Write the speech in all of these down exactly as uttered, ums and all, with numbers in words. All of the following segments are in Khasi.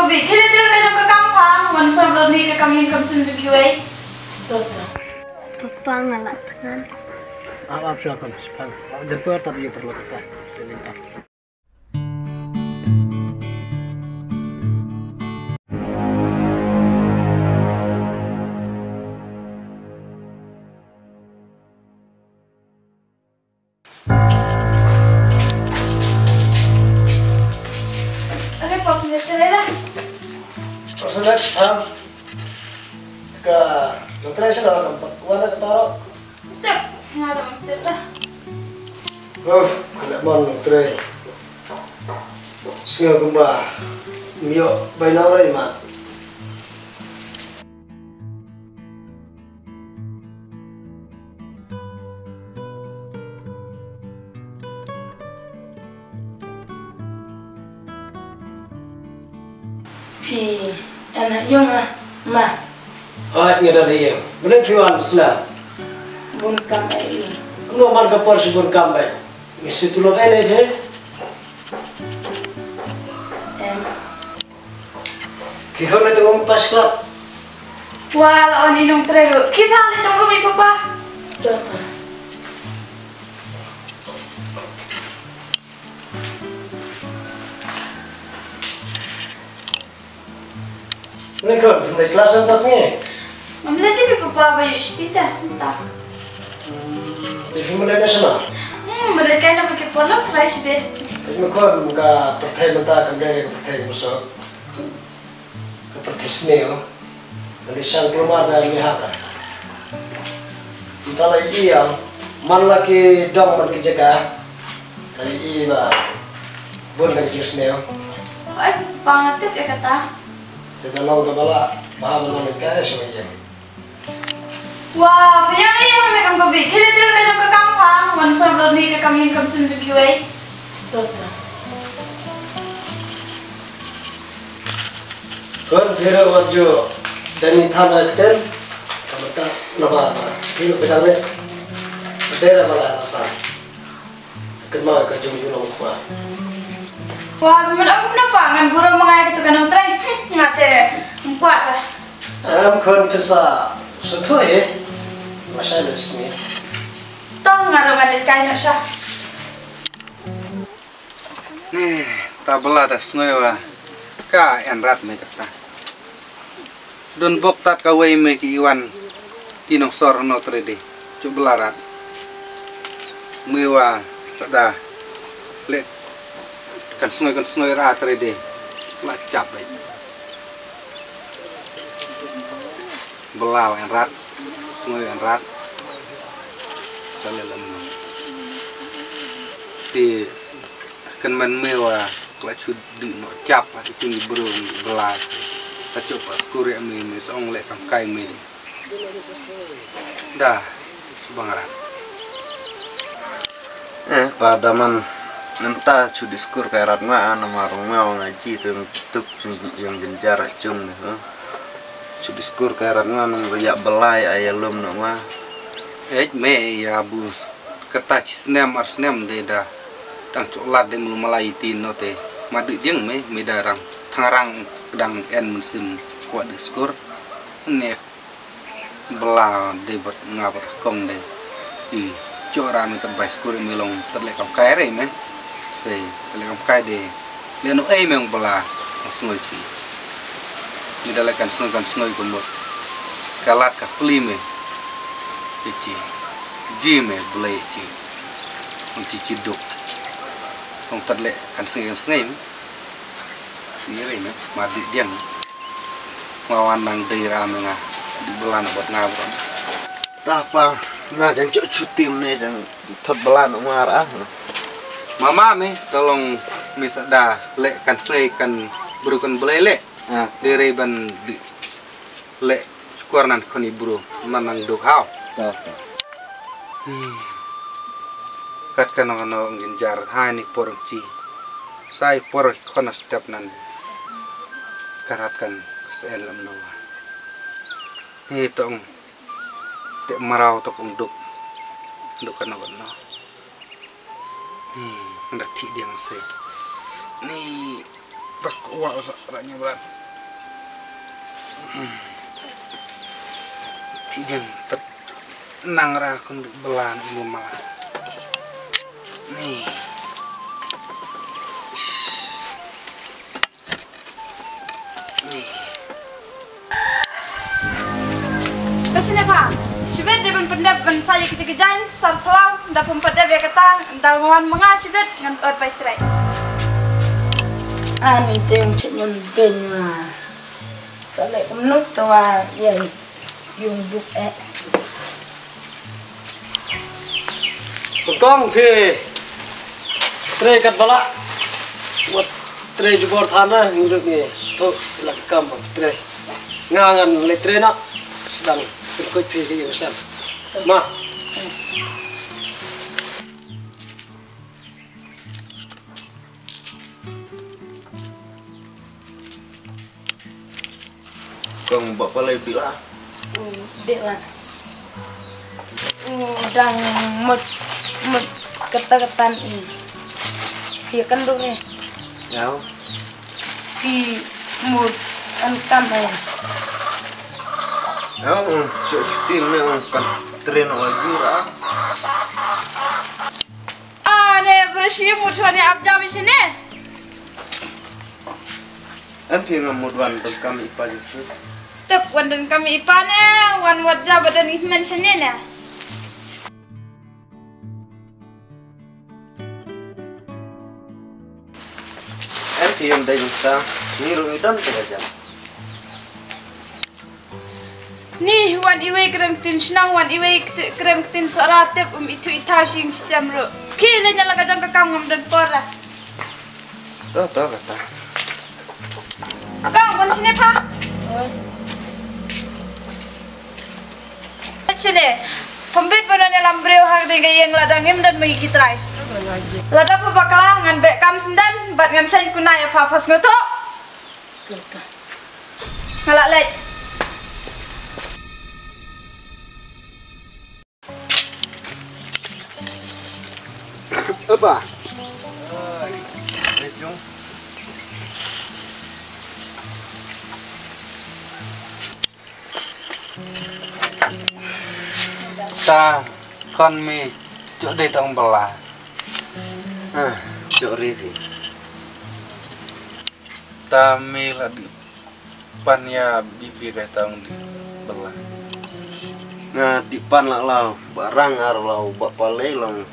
Khie leit ïa ka jong ka kam pha, wan sngap lut ïa ka kam ïing kam sem jong kiwei. Papa, nga lah thngan. Ap, ap shuwa khun, shipang. Jemper tad ïa paralok papa. Sini papa. Are pap, ne te da. Ka nongtrei sha la kam pat wan ka taro. Tep, nga dang tep da. Uf, ka la mon nongtrei. Sngew kumba ym ïoh bai nang roi mat. Phi, anak ïong ah, ma. Ai, nga da ïong. Bne phi wan sla. Bun kam ai. Kumno man ka por shi bun kam ai. Ngi shi tulok ai ne phi. Em. Ki khon na tengok pas kelap. Wah, la on inung terus. Ki bang le tunggu mi papa. Jota. Ni khon, ni kelas entas ni. Mam le ni papa ba yu shtita, ta. Ni film le na sana. Hmm, mereka na pakai porno try sibet. Ni khon ka perthai menta ka beri ka perthai besok. Ka pyrthei sniew. Ka li shang klumar na mihap. Mynta la ïohi ïa man la ki dong man ki jaka. La ïohi ba bun ka jingsniew. Oi, bang tip ïa kata. Te da long ka bala ba ha ba nang ka re shwa ïa. Wah, pynïang ïa hangta kam ka bit. Khie leit ïa ka jong ka kam pha. Wan sngap lut ïa ka kam ïing kam sem jong kiwei. Khon phi ruh wat ju dei than ha ktien. Ka mata na ba ba phi ruh phi dang leh. Dei la ba la na sa. Kynmaw ka jong u nongkhwa. Wah, phi mut ong kumno pa ngan burom ma nga ïa katu ka nongtrei. Nga te ym kwah la. Em khon phin sa sngewthuh ïa. Mashai leh sngewthuh. Tang nga ruh ngan leit kai noh sha. Ni, ta Bylla ta sngew wa ka Enrat me kata. Don bok tat kawei me ki Iwan ti Nongsor no trei de. Cuk Bylla rat. Me wa sada leh kan sngew kan sngew ra trei de. La chap de. Bylla wa Enrat. Sngew Enrat. Sa leh lem. Ti Kynmaw me wa ka la shu dih noh chap ha ki king ki briew Bylla. Ka shu pat skur ïa me, me sa ong leh kam kai me. Da, shu bang rat. Eh, pa da man mynta shu dih skur kai rat nga, namar nga ong nga ji tu tuk ïa jynjar chung ne, ha. Shu dih skur kai rat nga nang ïa Bylla ïa lum noh nga. Eh, me ïa bus. Kata shi snem ar snem de da dang choklad de mul malai iti no te. Ma dih dieng me, me da rang thangrang dang en mynsiem kwah dih skur. Ne Bylla de bad nga bad kong de. I chora me tad bai skur me long tad leh kam kai re me. Se tad leh kam kai de. Leh no ei me ong Bylla, ong sngew chi. Me da leh kan sngew kan sngew ka mut. Ka lad ka pli me. Chi chi. Ji me Blei chi. Ong chi chi duk. Ong tad leh kan sngew kan sngew me. Ni re me. Ma dih diang. Nga wan nang dei ra me nga. Dih Bylla na bad nga bad. Ta pa, nga jang chok chutim ne jang thot Bylla na mar ah. Mama me, tolong me sa da leh kan sngew kan bru kan Blei leh. Ah. Dei re ban di leh skur nan khon i bru man nang duk haw. Ta pa. Hmm. Kat kano kano ngin jar hai ni por chi. Sai por khon step nan. Karat kan sen lam no. Ni tong. Te maraw to kong duk. Duk kano kano. Ni, nda thi diang se. Ni, tak wa sa ra nya brat. Ti ding pet nang ra kun bela ni ma. Ni. Ni. Ka shane pha. Shibit dei ban pyndep ban sa ïa kita ki jaiñ sar phlaw, da pum pyndep ïa kata, da wan ma nga shibit ngan ot bai trei. Ani te ong chet nyon ben ma. Sa leh kumno to wa ïa yung buk eh. Kong phi trei kat ba lah. Wat trei jubor thana ngi ruh ngi sto la kam ba trei. Nga ngan leh trei na sdang pynkoit phi ka ïing sem. Ma. Kong ba palai bila. U dek la. U dang mut mut kata katan i. Phi kan duk ni. Yau. Phi mut an kam ai. Yau, um, cok cuti me um kan tren wa jura. Ah, ne, bershi mut wa ne abjam sini. Em phi ngam mut wan donkam i pa jingphi. Tep wan donkam i pa ne, wan wat ja ba don i hynmen shane ne. Em phi ngam dei nangta, ni ruh ngi don te ka jam. Ni wan iwei kren ktien shnong, wan iwei kti-, kren ktien sara tep um ithuh ithaw shisha ruh. Ki le nyala ka jong ka kam ngam don por la. To, to, kata. Kong, wan shane pha. Shane. Pembit pha ne lam briew hang ding ka ïing lada ngim don ma ki trai. Lada pha bakla ngan beh kam sendang, bad ngan shane kuna ïa pha pas ngoto. To, to. Nga la leit. Aba. Ta kon mi cok dei tang bela. Ah, cok rivi. Ta mi la di pan ïa bibi kai tang di bela. Nga di pan la lau, ba rang ar lau, ba palei long,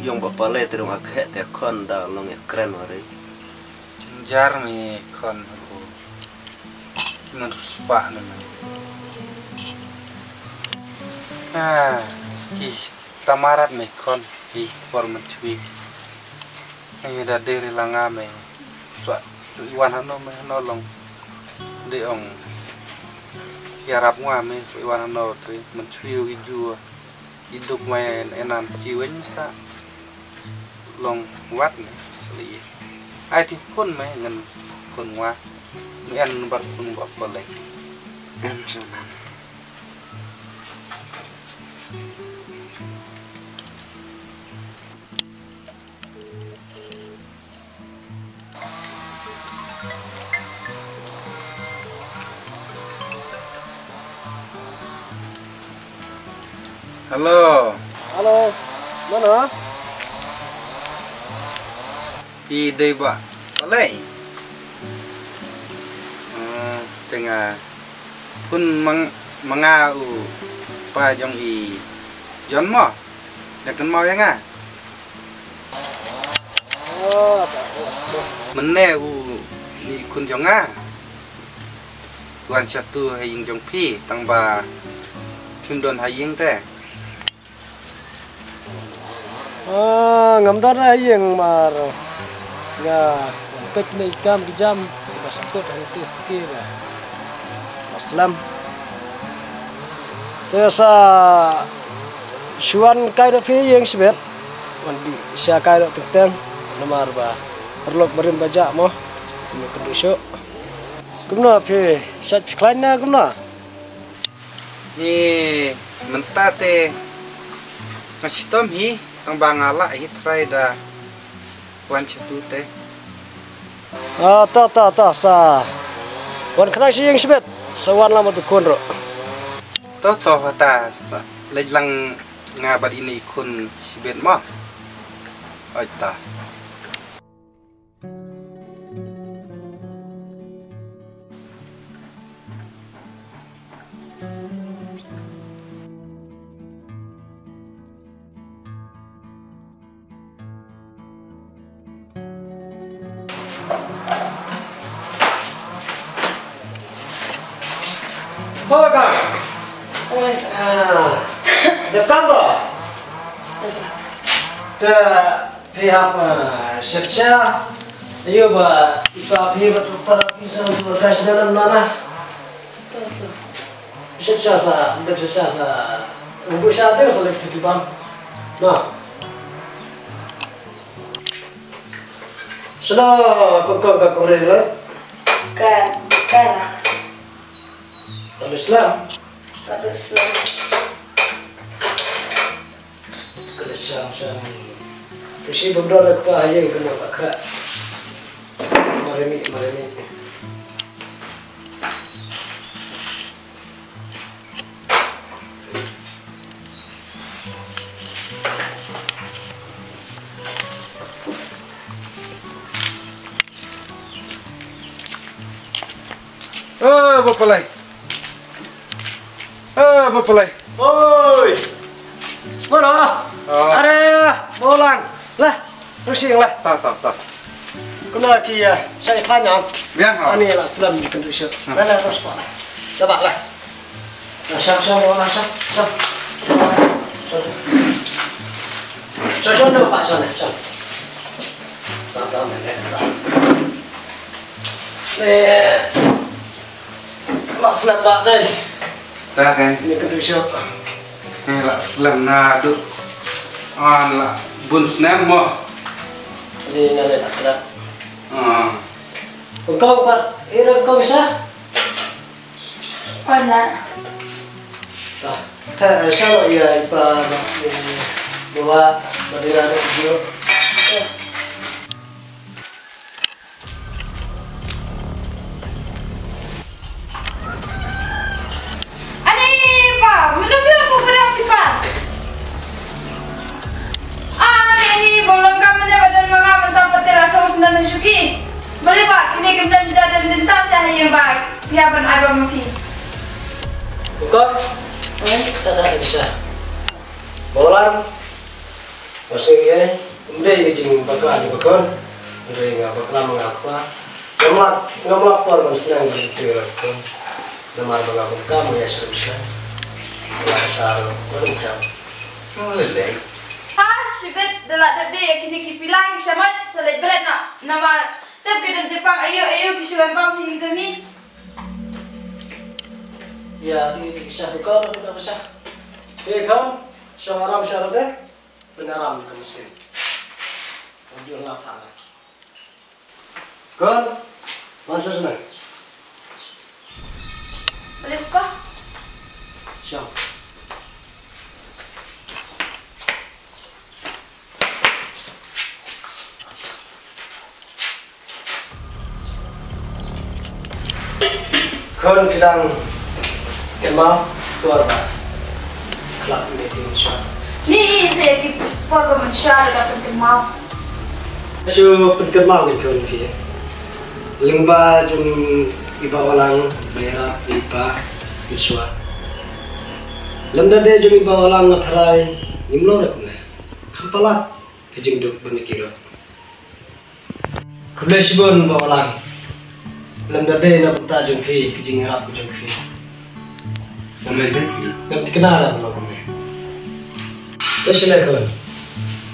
yong ba palei te dong ak he te kon da long ïa kren wari. Jar mi kon ko. Ki man ruspa ne man. Ah, ki tamarat mi kon, ki por man chui. Ni da deri langa me. Swa, tu iwan hano me hano long. De ong. Yarap ngwa me, tu iwan hano tri, men chwiu i jua. I duk me en, enan chiwen sa. Long wat me, sli. Ai ti phun me, ngen phun ngwa. Me en bar phun ba pole. En sunan. Hello. Hello. Mano? Phi dei ba Palei? Hmm, tenga pun mang manga u pa jong i John mo. Dah kenal ya nga? Mynne u i khun jong nga wan shatu ha ïing jong phi tang ba phim don ha ïing te. Ah, ngam don ha ïing mar nga kut nei kam ki jam ba sakut hang tis ki ba slam. Te sa shuan kai do phi ïing sibet. Wan di sha kai do teng teng namar ba perlok barim ba ja mo. Kumno kyndu shu. Kumno phi sat phi khlaiñ na kumno? Ni mynta te nga shitom hi tang ba nga lah hi trai da wan shatu te. Ah, ta ta ta sa wan khnang shi ïing sibet. Sa wan lang bad u khun ruh. To to hata sa leit lang nga bad ine i khun shibit mo. Oi ta. Hoi ba. Hoi. Ah. Dep kam ba. Te phi hap, ah, shet sha. Ayo ba ipa phi ba tu para phi sa tu ka sha na na. Shet sha sa, dep shet sha sa. Ngu sha te sa lek tu tu bang. Na. Shano kong kong ka kore lo? Ka, ka la. Lalu slam. Lalu slam. Kala shang shang. Kushi bumdor ka pa hayeng kena bakra. Maremi, maremi. Eh, Bapalai. Eh, Bapalai. Oi. Mana? Oh. Are, Bolang. Lah. Rushing lah. Ta, ta, ta. Kuna ki, ah, sai plan ya. Biang, ha. Ani la slam di kendu syo. Ha. Lah, lah, terus pa lah. Coba lah. Lah, siap, siap, lah, siap, siap. Siap, siap, dulu, Pak, sana, siap. Ta, ta, mana, ta. Eh, la slam ba dai. Ta kan. Ni kendu syo. Eh, la slem naduh. An la bun snem mo. Ni nga le tak lak. Ah. Kong pat, ira kong sa? Ana. Ta, ta, sa lo ya ipa na, eh, bawa, madina na video. Ani pa, mano phi la pukul dang si pa? Ani, bong lengkap mano badan manga mentang petir asong sendan syuki. Balik pa, kini kemdan jadan dentas dah yang ba. Pia ban ai ba mafi. Buka. Eh, tak tak bisa. Bolan. Masih ye, ym dei ka jingbakla jong ka khun. Hynrei nga bakla ma nga kpa. Ngam lap, ngam lap por ban sneng ban ïathuh ïa ka khun. Namar ba nga bun kam ïa shrem shrem. Nga sar ban ym thiah. Ym lei lei. Ha, shibit da la dep dei ïa kine ki pila ki shamoit sa leit bret noh. Namar tip ki don jingpang aïu aïu ki shu wan bam phi jong ngi. Ïa, dei dei ki shah, ka khun, ka khun. Ïa, khun, shong aram shong aram te. Pynram ka mynsiem. Ka jong la thang. Khun, wan sha shnong. Balei papa? Shong. Khun, phi dang kynmaw por ba khlad ïa phi mynshuwa? Ni i se ki por ba mynshuwa da pynkynmaw. Shu pynkynmaw kin khun ki. Lyngba jong i Bah Walang ba ïarap i pa mynshuwa. Lymda dei jong i Bah Walang nga tharai ngim long re kumne. Kham palat ka jingduk ban ïa ki ruh. Khublei shibun Bah Walang. Lymda dei na bynta jong phi, ka jingïarap ka jong phi. Khublei shibun. Ngam thikna re ba long kumne. Te shu leh khun.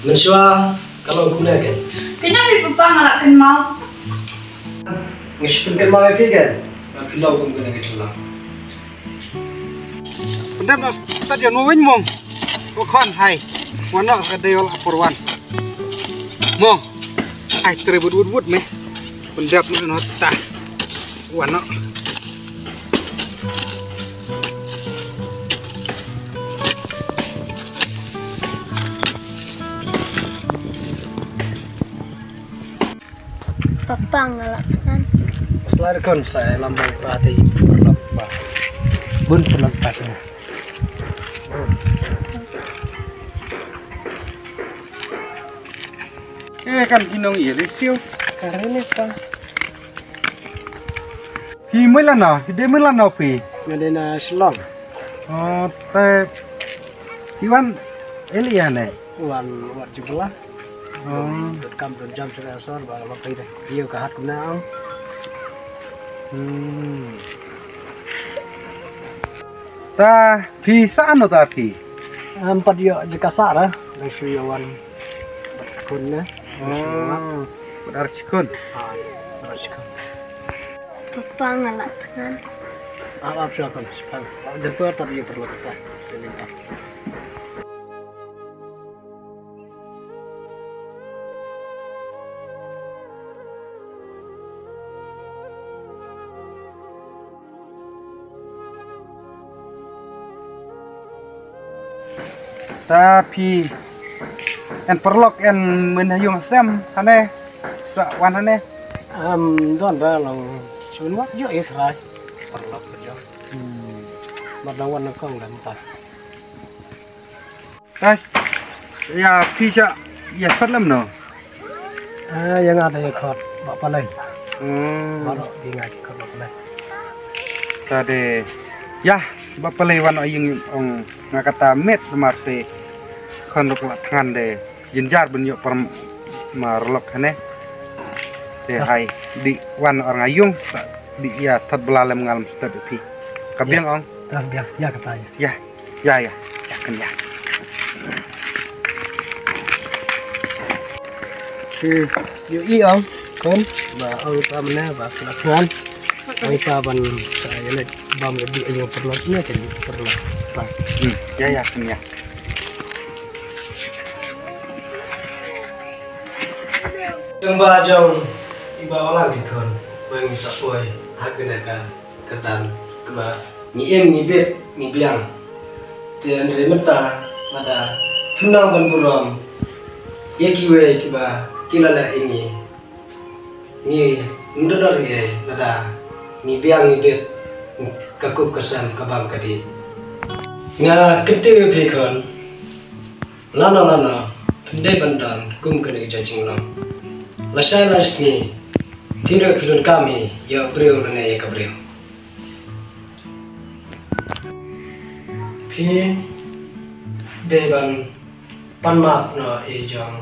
Mynshuwa ka long kumne ken. Phi na phi papa nga la kynmaw. Nga shu pynkynmaw ïa phi ken. Ba phi long kum kane ka jinglang. Pyndep noh stad ïa u waiñ mong. Ko khun hai. Wan noh ka dei ol apor wan. Mong. Hai tre wut wut wut me. Pyndep noh noh ta. Wan noh. Papa nga la pyngan. Sla da khun sa lam bang pa te yu parlap. Bun pynlong ta sha. Eh, kan ki nong ïa risiu. Ka rili pa. Phi mui lano, phi dei mui lano phi? Nga dei na Shillong. Oh, te phi wan ïa lei ne? Wan wat jubla. Oh. Dot kam dot jam sha ka sor ba la phi dei. Ïa ka hat kumne ang. Hmm. Ta phi sa ano ta phi? Em pat ïoh jaka sa ra. Dang shu ïoh wan. Bad khun ne. Oh. Bad ar shi khun. Ah, bad ar shi khun. Papa nga la thngan. Ap ap shuwa khun, shuwa. Jemper tad ïa paralok papa. Sini ap. Ta phi en paralok en myn ha ïung ha sem hane sa wan hane. Am don da long shun wat ïoh ïa trai paralok ka jong. Hmm. Mat dang wan nang kong dan ta. Tas, ïa phi sha ïa khot lem no? Ah, ïa nga da ïa khot Bah Palei. Hmm. Baroh phi nga ïa khot Bah Palei. Ta de ïa Bah Palei wan ïing ong nga kata met mar se khon ruk la thngan de jynjar ban ïoh par ma rlok hane. De hai di wan or nga ïung sa di ïa thot bla lem ngal mstet phi. Ka biang ong. Ka biang ïa kata ïa. Ïa. Ïa, ïa. Ïa, kan ïa. Ïohi ong, khun, ba ong pa mane, ba phi la thngan. Ong pa ban sa ïa leit bam leit dih ïa paralok ne, kan paralok. Hmm, ïa, ïa, kan ïa. Tang ba jong i Bah Walang ki khun, ba ngi sa poi ha kane ka kyrdan kaba ngi im, ngi bit, ngi biang. Te hynrei mynta lada phim nang ban burom ïa kiwei kiba ki la leh ïa ngi, ngim don ei ei lada ngi biang, ngi bit ka kup ka sem, ka bam ka dih. Nga kyntiew ïa phi khun, lano lano phin dei ban don kum kane ka jinglong. Lashai lashisngi phi ruh phi donkam hi ïa u briew lane ïa ka briew. Phi dei ban pan map noh i jong.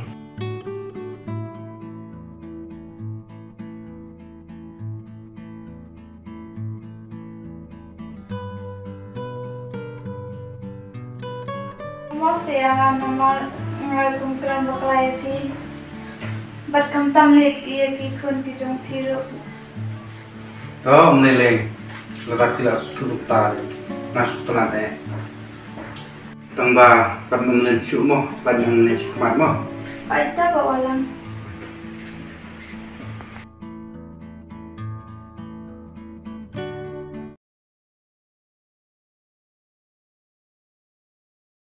Mo se ïa nga namar nga kum kren bakla ïa phi. Bad khamtam lei ïa ki khun ki jong phi ruh. To, ym lei lei. Lada phi la sngewthuh ta, nga sngewtynnat eh. Tang ba, bad ym lei shuh mo, lada ym lei shuh khmat mo. Pait ta Bah Walang.